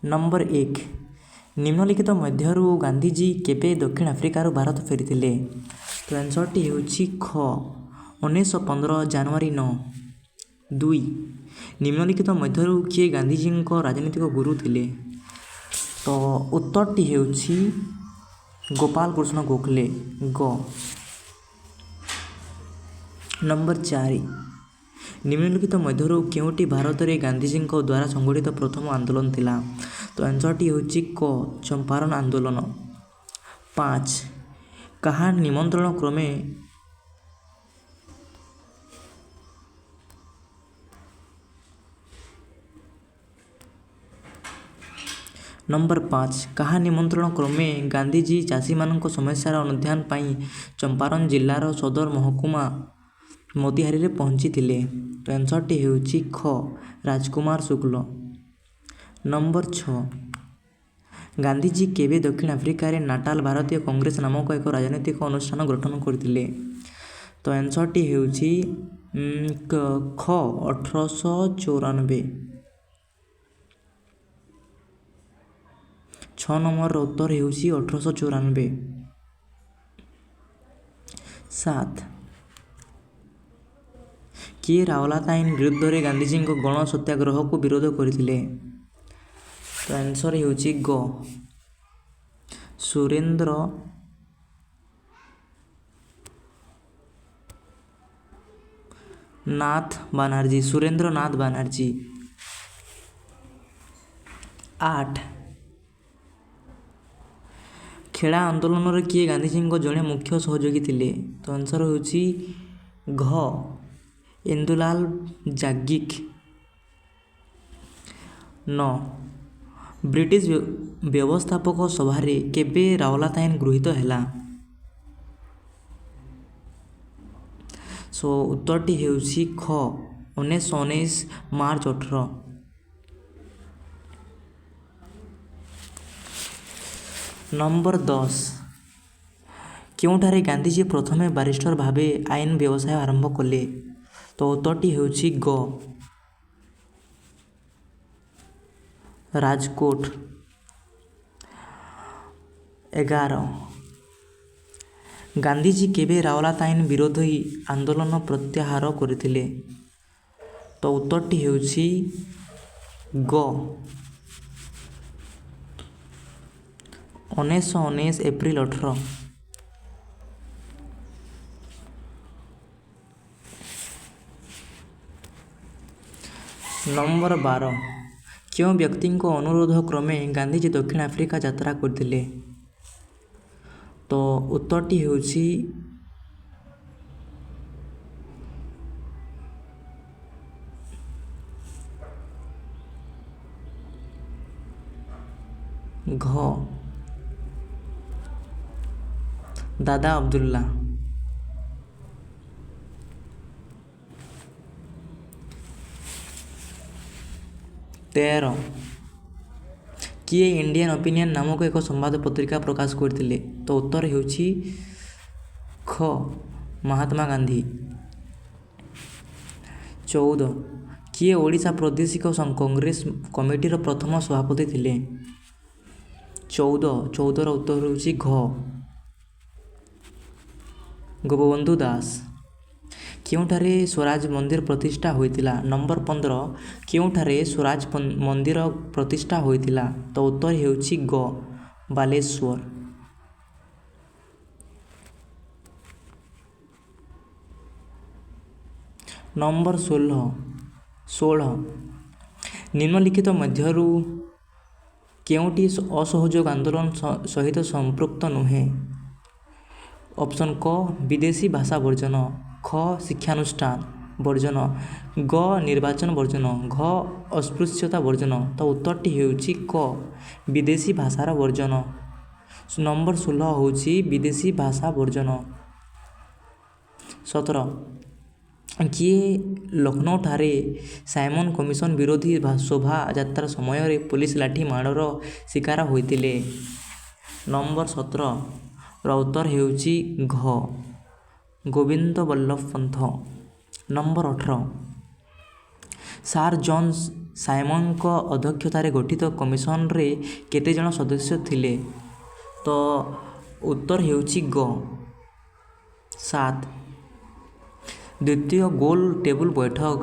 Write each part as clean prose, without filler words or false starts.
Number 1, ନିମ୍ନଲିଖିତ ମଧ୍ୟରୁ ଗାନ୍ଧିଜୀ କେବେ ଦକ୍ଷିଣ ଆଫ୍ରିକାରୁ ଭାରତ ଫେରିଥିଲେ? ତ ଆନ୍ସର୍ଟି ହେଉଛି ଖ, 1915 ଜାନୁଆରୀ 9। 2, ନିମ୍ନଲିଖିତ ମଧ୍ୟରୁ କିଏ ଗାନ୍ଧିଜୀଙ୍କ ରାଜନୈତିକ ଗୁରୁ ଥିଲେ? ତ ଉତ୍ତରଟି ହେଉଛି ଗୋପାଳ କୃଷ୍ଣ ଗୋଖଲେ, ଗ। ନମ୍ବର 4, ନିମ୍ନଲିଖିତ ମଧ୍ୟରୁ କେଉଁଟି ଭାରତରେ ଗାନ୍ଧିଜୀଙ୍କ ଦ୍ୱାରା ସଂଗଠିତ ପ୍ରଥମ ଆନ୍ଦୋଳନ ଥିଲା? ତ ଆନ୍ସର୍ଟି ହେଉଛି କ, ଚମ୍ପାରନ୍ ଆନ୍ଦୋଳନ। 5, କାହା ନିମନ୍ତ୍ରଣ କ୍ରମେ ନମ୍ବର 5, କାହା ନିମନ୍ତ୍ରଣ କ୍ରମେ ଗାନ୍ଧିଜୀ ଚାଷୀମାନଙ୍କ ସମସ୍ୟାର ଅନୁଧ୍ୟାନ ପାଇଁ ଚମ୍ପାରନ୍ ଜିଲ୍ଲାର ସଦର ମହକୁମା ମୋତିହାରିରେ ପହଞ୍ଚିଥିଲେ? ତ ଆନ୍ସର୍ଟି ହେଉଛି ଖ, ରାଜକୁମାର ଶୁକ୍ଲ। ନମ୍ବର 6, ଗାନ୍ଧିଜୀ କେବେ ଦକ୍ଷିଣ ଆଫ୍ରିକାରେ ନାଟାଲ ଭାରତୀୟ କଂଗ୍ରେସ ନାମକ ଏକ ରାଜନୈତିକ ଅନୁଷ୍ଠାନ ଗଠନ କରିଥିଲେ? ତ ଆନ୍ସର୍ଟି ହେଉଛି ଖ, 1894। 6 ନମ୍ବରର ଉତ୍ତର ହେଉଛି 1894। 7, କିଏ ରାଓଲାତ ଆଇନ ବିରୁଦ୍ଧରେ ଗାନ୍ଧିଜୀଙ୍କ ଗଣ ସତ୍ୟାଗ୍ରହକୁ ବିରୋଧ କରିଥିଲେ? ତ ଆନ୍ସର୍ ହେଉଛି ଗ, ସୁରେନ୍ଦ୍ର ନାଥ ବାନାର୍ଜୀ। ସୁରେନ୍ଦ୍ରନାଥ ବାନାର୍ଜୀ। 8, ଖେଡ଼ା ଆନ୍ଦୋଳନରେ କିଏ ଗାନ୍ଧିଜୀଙ୍କ ଜଣେ ମୁଖ୍ୟ ସହଯୋଗୀ ଥିଲେ? ତ ଆନ୍ସର୍ ହେଉଛି ଘ, ଇନ୍ଦୁଲାଲ ଯାଜ୍ଞିକ। 9, ବ୍ରିଟିଶ ବ୍ୟବସ୍ଥାପକ ସଭାରେ କେବେ ରାଓଲାତ ଆଇନ ଗୃହୀତ ହେଲା? ସୋ ଉତ୍ତରଟି ହେଉଛି ଖ, 1919 ମାର୍ଚ୍ଚ 18। ନମ୍ବର 10, କେଉଁଠାରେ ଗାନ୍ଧିଜୀ ପ୍ରଥମେ ବାରିଷ୍ଟର ଭାବେ ଆଇନ ବ୍ୟବସାୟ ଆରମ୍ଭ କଲେ? ତ ଉତ୍ତରଟି ହେଉଛି ଗ, ରାଜକୋଟ। 11, ଗାନ୍ଧିଜୀ କେବେ ରାଓଲାତ ଆଇନ ବିରୋଧୀ ଆନ୍ଦୋଳନ ପ୍ରତ୍ୟାହାର କରିଥିଲେ? ତ ଉତ୍ତରଟି ହେଉଛି ଗ, 1919 ଏପ୍ରିଲ 18। ନମ୍ବର 12, କେଉଁ ବ୍ୟକ୍ତିଙ୍କ ଅନୁରୋଧ କ୍ରମେ ଗାନ୍ଧିଜୀ ଦକ୍ଷିଣ ଆଫ୍ରିକା ଯାତ୍ରା କରିଥିଲେ? ତ ଉତ୍ତରଟି ହେଉଛି ଘ, ଦାଦା ଅବଦୁଲ୍ଲା। 13, କିଏ ଇଣ୍ଡିଆନ୍ ଓପିନିଅନ୍ ନାମକ ଏକ ସମ୍ବାଦ ପତ୍ରିକା ପ୍ରକାଶ କରିଥିଲେ? ତ ଉତ୍ତର ହେଉଛି ଖ, ମହାତ୍ମା ଗାନ୍ଧୀ। 14, କିଏ ଓଡ଼ିଶା ପ୍ରାଦେଶିକ କଂଗ୍ରେସ କମିଟିର ପ୍ରଥମ ସଭାପତି ଥିଲେ? 14ର ଉତ୍ତର ହେଉଛି ଘ, ଗୋପବନ୍ଧୁ ଦାସ। କେଉଁଠାରେ ସ୍ୱରାଜ ମନ୍ଦିର ପ୍ରତିଷ୍ଠା ହୋଇଥିଲା? ନମ୍ବର 15, କେଉଁଠାରେ ସ୍ୱରାଜ ମନ୍ଦିର ପ୍ରତିଷ୍ଠା ହୋଇଥିଲା? ତ ଉତ୍ତର ହେଉଛି ଗ, ବାଲେଶ୍ୱର। ନମ୍ବର 16, ନିମ୍ନଲିଖିତ ମଧ୍ୟରୁ କେଉଁଟି ଅସହଯୋଗ ଆନ୍ଦୋଳନ ସହିତ ସମ୍ପୃକ୍ତ ନୁହେଁ? ଅପସନ୍ କ, ବିଦେଶୀ ଭାଷା ବର୍ଜନ, ଖ, ଶିକ୍ଷାନୁଷ୍ଠାନ ବର୍ଜନ, ଗ, ନିର୍ବାଚନ ବର୍ଜନ, ଘ, ଅସ୍ପୃଶ୍ୟତା ବର୍ଜନ। ତ ଉତ୍ତରଟି ହେଉଛି କ, ବିଦେଶୀ ଭାଷାର ବର୍ଜନ। ନମ୍ବର 16 ହେଉଛି ବିଦେଶୀ ଭାଷା ବର୍ଜନ। 17, କିଏ ଲକ୍ଷ୍ନୌଠାରେ ସାଇମନ୍ କମିଶନ ବିରୋଧୀ ଶୋଭାଯାତ୍ରା ସମୟରେ ପୋଲିସ ଲାଠି ମାଡ଼ର ଶିକାର ହୋଇଥିଲେ? ନମ୍ବର 17ର ଉତ୍ତର ହେଉଛି ଘ, ଗୋବିନ୍ଦ ବଲ୍ଲଭ ପନ୍ଥ। ନମ୍ବର 18, ସାର୍ ଜନ୍ ସାଇମନଙ୍କ ଅଧ୍ୟକ୍ଷତାରେ ଗଠିତ କମିଶନରେ କେତେ ଜଣ ସଦସ୍ୟ ଥିଲେ? ତ ଉତ୍ତର ହେଉଛି ଗ, 7। ଦ୍ୱିତୀୟ ଗୋଲ ଟେବୁଲ ବୈଠକ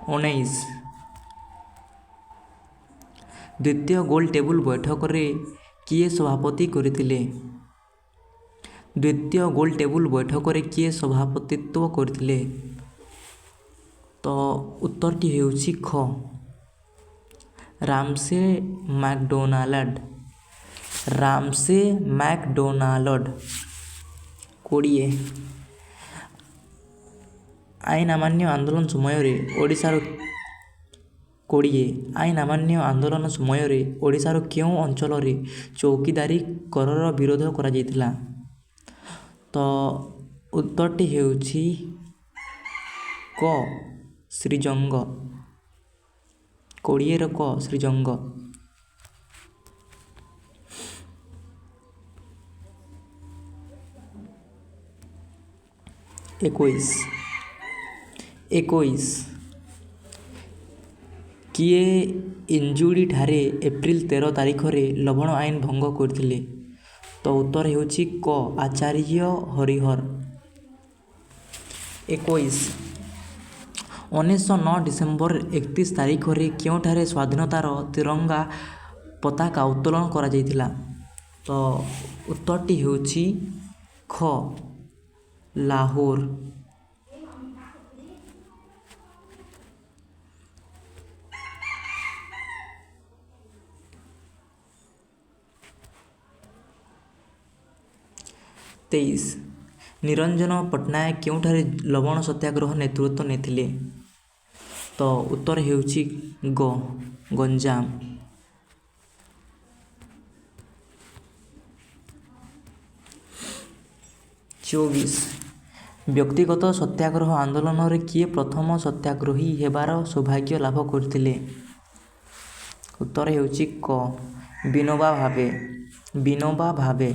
19, ଦ୍ୱିତୀୟ ଗୋଲ ଟେବୁଲ ବୈଠକରେ କିଏ ସଭାପତି କରିଥିଲେ? ଦ୍ୱିତୀୟ ଗୋଲ ଟେବୁଲ ବୈଠକରେ କିଏ ସଭାପତିତ୍ୱ କରିଥିଲେ? ତ ଉତ୍ତରଟି ହେଉଛି ଖ, ରାମସେ ମ୍ୟାକଡୋନାଲ୍ଡ। Ramsay MacDonald. 20, ଆଇନ ଅମାନ୍ୟ ଆନ୍ଦୋଳନ ସମୟରେ ଓଡ଼ିଶାର, 20, ଆଇନ ଅମାନ୍ୟ ଆନ୍ଦୋଳନ ସମୟରେ ଓଡ଼ିଶାର କେଉଁ ଅଞ୍ଚଳରେ ଚୌକିଦାରୀ କରର ବିରୋଧ କରାଯାଇଥିଲା? ତ ଉତ୍ତରଟି ହେଉଛି କ, ଶ୍ରୀଜଙ୍ଗ। 20ର କ, ଶ୍ରୀଜଙ୍ଗ। 21, 21, କିଏ ଇଞ୍ଜୁଡ଼ିଠାରେ ଏପ୍ରିଲ 13 ତାରିଖରେ ଲବଣ ଆଇନ ଭଙ୍ଗ କରିଥିଲେ? ତ ଉତ୍ତର ହେଉଛି କ, ଆଚାର୍ଯ୍ୟ ହରିହର। 21, 1909 ଡିସେମ୍ବର 31 ତାରିଖରେ କେଉଁଠାରେ ସ୍ୱାଧୀନତାର ତିରଙ୍ଗା ପତାକା ଉତ୍ତୋଳନ କରାଯାଇଥିଲା? ତ ଉତ୍ତରଟି ହେଉଛି ଖ, ଲାହୋର। 23, ନିରଞ୍ଜନ ପଟ୍ଟନାୟକ କେଉଁଠାରେ ଲବଣ ସତ୍ୟାଗ୍ରହ ନେତୃତ୍ୱ ନେଇଥିଲେ? ତ ଉତ୍ତର ହେଉଛି ଗ, ଗଞ୍ଜାମ। 24, ବ୍ୟକ୍ତିଗତ ସତ୍ୟାଗ୍ରହ ଆନ୍ଦୋଳନରେ କିଏ ପ୍ରଥମ ସତ୍ୟାଗ୍ରହୀ ହେବାର ସୌଭାଗ୍ୟ ଲାଭ କରିଥିଲେ? ଉତ୍ତର ହେଉଛି କ, ବିନୋବା ଭାବେ। ବିନୋବା ଭାବେ।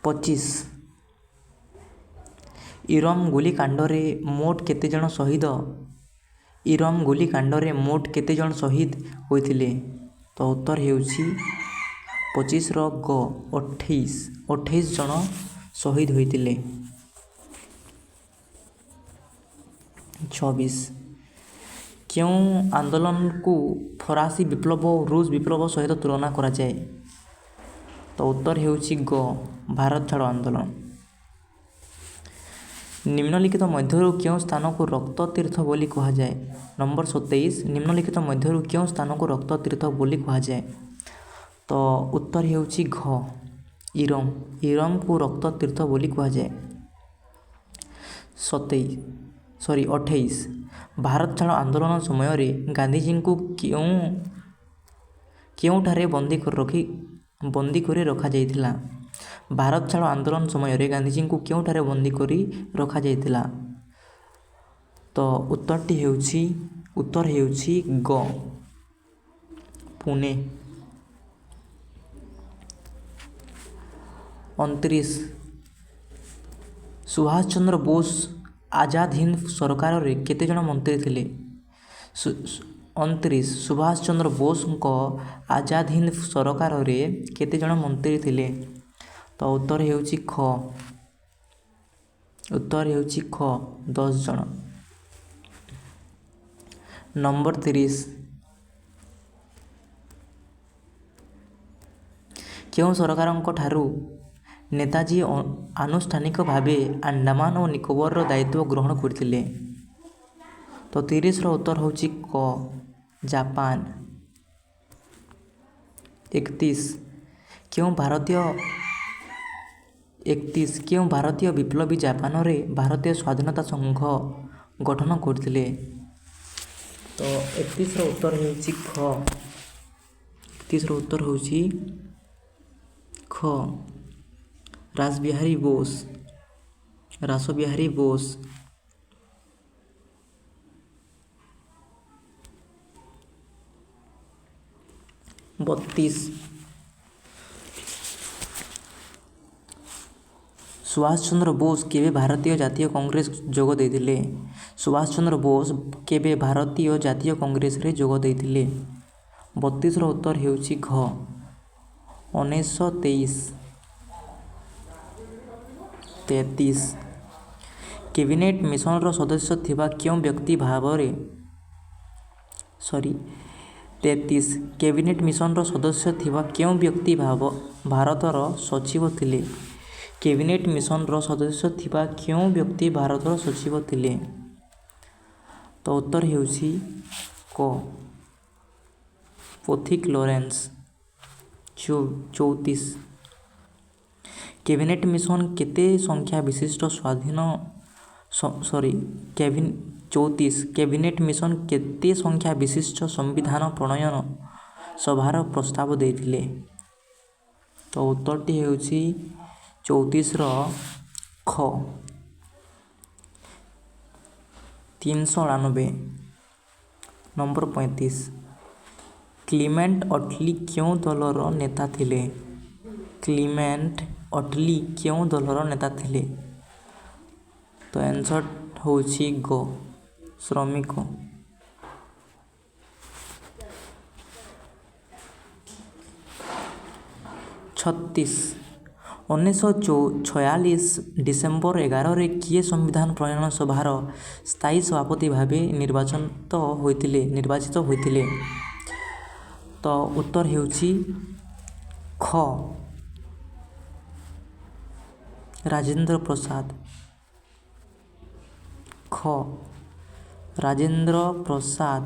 25, ଇରମ ଗୁଳିକାଣ୍ଡରେ ମୋଟ କେତେଜଣ ଶହୀଦ, ଇରମ ଗୁଳିକାଣ୍ଡରେ ମୋଟ କେତେଜଣ ଶହୀଦ ହୋଇଥିଲେ? ତ ଉତ୍ତର ହେଉଛି 25ର ଗ, 28। 28 ଜଣ ଶହୀଦ ହୋଇଥିଲେ। 26, କେଉଁ ଆନ୍ଦୋଳନକୁ ଫରାସୀ ବିପ୍ଳବ ଓ ରୁଷ ବିପ୍ଳବ ସହିତ ତୁଳନା କରାଯାଏ? ତ ଉତ୍ତର ହେଉଛି ଗ, ଭାରତ ଛାଡ଼ ଆନ୍ଦୋଳନ। ନିମ୍ନଲିଖିତ ମଧ୍ୟରୁ କେଉଁ ସ୍ଥାନକୁ ରକ୍ତ ତୀର୍ଥ ବୋଲି କୁହାଯାଏ? ନମ୍ବର 27, ନିମ୍ନଲିଖିତ ମଧ୍ୟରୁ କେଉଁ ସ୍ଥାନକୁ ରକ୍ତ ତୀର୍ଥ ବୋଲି କୁହାଯାଏ? ତ ଉତ୍ତର ହେଉଛି ଘ, ଇରମ। ଇରମକୁ ରକ୍ତ ତୀର୍ଥ ବୋଲି କୁହାଯାଏ। 27, ସରି, 28, ଭାରତ ଛାଡ଼ ଆନ୍ଦୋଳନ ସମୟରେ ଗାନ୍ଧିଜୀଙ୍କୁ କେଉଁ କେଉଁଠାରେ ବନ୍ଦୀ ରଖି ବନ୍ଦୀ କରି ରଖାଯାଇଥିଲା? ଭାରତ ଛାଡ଼ ଆନ୍ଦୋଳନ ସମୟରେ ଗାନ୍ଧିଜୀଙ୍କୁ କେଉଁଠାରେ ବନ୍ଦୀ କରି ରଖାଯାଇଥିଲା? ତ ଉତ୍ତରଟି ହେଉଛି, ଉତ୍ତର ହେଉଛି ଗ, ପୁନେ। 29, ସୁଭାଷ ଚନ୍ଦ୍ର ବୋଷ ଆଜାଦ ହିନ୍ଦ ସରକାରରେ କେତେଜଣ ମନ୍ତ୍ରୀ ଥିଲେ? 29, ସୁଭାଷ ଚନ୍ଦ୍ର ବୋଷଙ୍କ ଆଜାଦ ହିନ୍ଦ ସରକାରରେ କେତେଜଣ ମନ୍ତ୍ରୀ ଥିଲେ? ତ ଉତ୍ତର ହେଉଛି ଖ, ଉତ୍ତର ହେଉଛି ଖ, 10 ଜଣ। ନମ୍ବର 30, କେଉଁ ସରକାରଙ୍କ ଠାରୁ ନେତାଜୀ ଆନୁଷ୍ଠାନିକ ଭାବେ ଆଣ୍ଡାମାନ ଓ ନିକୋବରର ଦାୟିତ୍ୱ ଗ୍ରହଣ କରିଥିଲେ? ତ 30ର ଉତ୍ତର ହେଉଛି କ, ଜାପାନ। 31, କେଉଁ ଭାରତୀୟ, 31, କେଉଁ ଭାରତୀୟ ବିପ୍ଳବୀ ଜାପାନରେ ଭାରତୀୟ ସ୍ୱାଧୀନତା ସଂଘ ଗଠନ କରିଥିଲେ? ତ 31ର ଉତ୍ତର ହେଉଛି ଖ, 31ର ଉତ୍ତର ହେଉଛି ଖ, ରାସବିହାରୀ ବୋଷ। ରାସବିହାରୀ ବୋଷ। 32, ସୁଭାଷ ଚନ୍ଦ୍ର ବୋଷ କେବେ ଭାରତୀୟ ଜାତୀୟ କଂଗ୍ରେସ ଯୋଗ ଦେଇଥିଲେ? ସୁଭାଷ ଚନ୍ଦ୍ର ବୋଷ କେବେ ଭାରତୀୟ ଜାତୀୟ କଂଗ୍ରେସରେ ଯୋଗ ଦେଇଥିଲେ? 32ର ଉତ୍ତର ହେଉଛି ଘ, 1923। 33, କ୍ୟାବିନେଟ୍ ମିଶନର ସଦସ୍ୟ ଥିବା କେଉଁ ବ୍ୟକ୍ତି ଭାବରେ, ସରି, 33, କ୍ୟାବିନେଟ୍ ମିଶନର ସଦସ୍ୟ ଥିବା କେଉଁ ବ୍ୟକ୍ତି ଭାରତର ସଚିବ ଥିଲେ? କ୍ୟାବିନେଟ୍ ମିଶନର ସଦସ୍ୟ ଥିବା କେଉଁ ବ୍ୟକ୍ତି ଭାରତର ସଚିବ ଥିଲେ? ତ ଉତ୍ତର ହେଉଛି କ, ପଥିକ ଲରେନ୍ସ। 34, କ୍ୟାବିନେଟ୍ ମିଶନ କେତେ ସଂଖ୍ୟା ବିଶିଷ୍ଟ ସ୍ୱାଧୀନ, ସରି, 34, କ୍ୟାବିନେଟ୍ ମିଶନ କେତେ ସଂଖ୍ୟା ବିଶିଷ୍ଟ ସମ୍ବିଧାନ ପ୍ରଣୟନ ସଭାର ପ୍ରସ୍ତାବ ଦେଇଥିଲେ? ତ ଉତ୍ତରଟି ହେଉଛି 34ର ଖ, 389। ନମ୍ବର 35, କ୍ଲିମେଣ୍ଟ ଅଟଲି କେଉଁ ଦଳର ନେତା ଥିଲେ? କ୍ଲିମେଣ୍ଟ ଅଟଲି କେଉଁ ଦଳର ନେତା ଥିଲେ? ତ ଆନ୍ସର୍ ହେଉଛି ଗ, ଶ୍ରମିକ। 36, 1946 ଡିସେମ୍ବର 11ରେ କିଏ ସମ୍ବିଧାନ ପ୍ରଣୟନ ସଭାର ସ୍ଥାୟୀ ସଭାପତି ଭାବେ ନିର୍ବାଚିତ ହୋଇଥିଲେ? ତ ଉତ୍ତର ହେଉଛି ଖ, ରାଜେନ୍ଦ୍ର ପ୍ରସାଦ। ଖ, ରାଜେନ୍ଦ୍ର ପ୍ରସାଦ।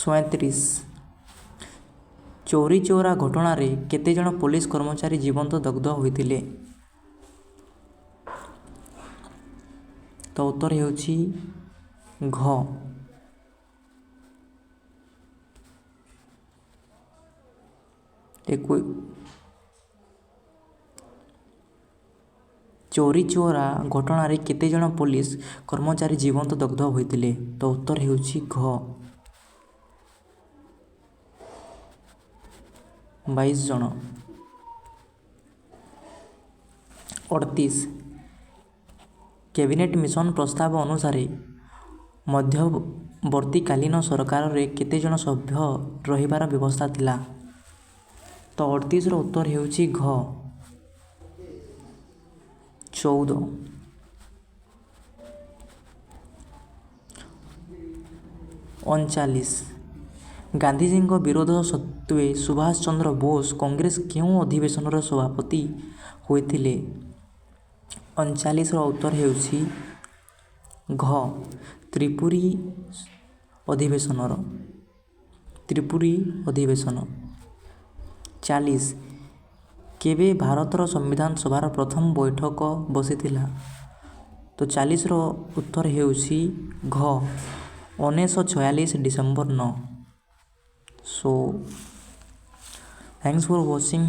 37, ଚୌରି ଚୌରା ଘଟଣାରେ କେତେଜଣ ପୋଲିସ କର୍ମଚାରୀ ଜୀବନ୍ତ ଦଗ୍ଧ ହୋଇଥିଲେ? ତ ଉତ୍ତର ହେଉଛି ଘ, ଚୌରି ଚୌରା ଘଟଣାରେ କେତେଜଣ ପୋଲିସ କର୍ମଚାରୀ ଜୀବନ୍ତ ଦଗ୍ଧ ହୋଇଥିଲେ? ତ ଉତ୍ତର ହେଉଛି ଘ, 22 ଜଣ। 38, କ୍ୟାବିନେଟ୍ ମିଶନ ପ୍ରସ୍ତାବ ଅନୁସାରେ ମଧ୍ୟବର୍ତ୍ତୀକାଳୀନ ସରକାରରେ କେତେଜଣ ସଭ୍ୟ ରହିବାର ବ୍ୟବସ୍ଥା ଥିଲା? ତ 38ର ଉତ୍ତର ହେଉଛି ଘ, 14। 39, ଗାନ୍ଧିଜୀଙ୍କ ବିରୋଧ ସତ୍ତ୍ୱେ ସୁଭାଷ ଚନ୍ଦ୍ର ବୋଷ କଂଗ୍ରେସ କେଉଁ ଅଧିବେଶନର ସଭାପତି ହୋଇଥିଲେ? 39ର ଉତ୍ତର ହେଉଛି ଘ, ତ୍ରିପୁରୀ ଅଧିବେଶନର, ତ୍ରିପୁରୀ ଅଧିବେଶନ। 40, କେବେ ଭାରତର ସମ୍ବିଧାନ ସଭାର ପ୍ରଥମ ବୈଠକ ବସିଥିଲା? ତ 40ର ଉତ୍ତର ହେଉଛି ଘ, 1946 December 9। So thanks for watching.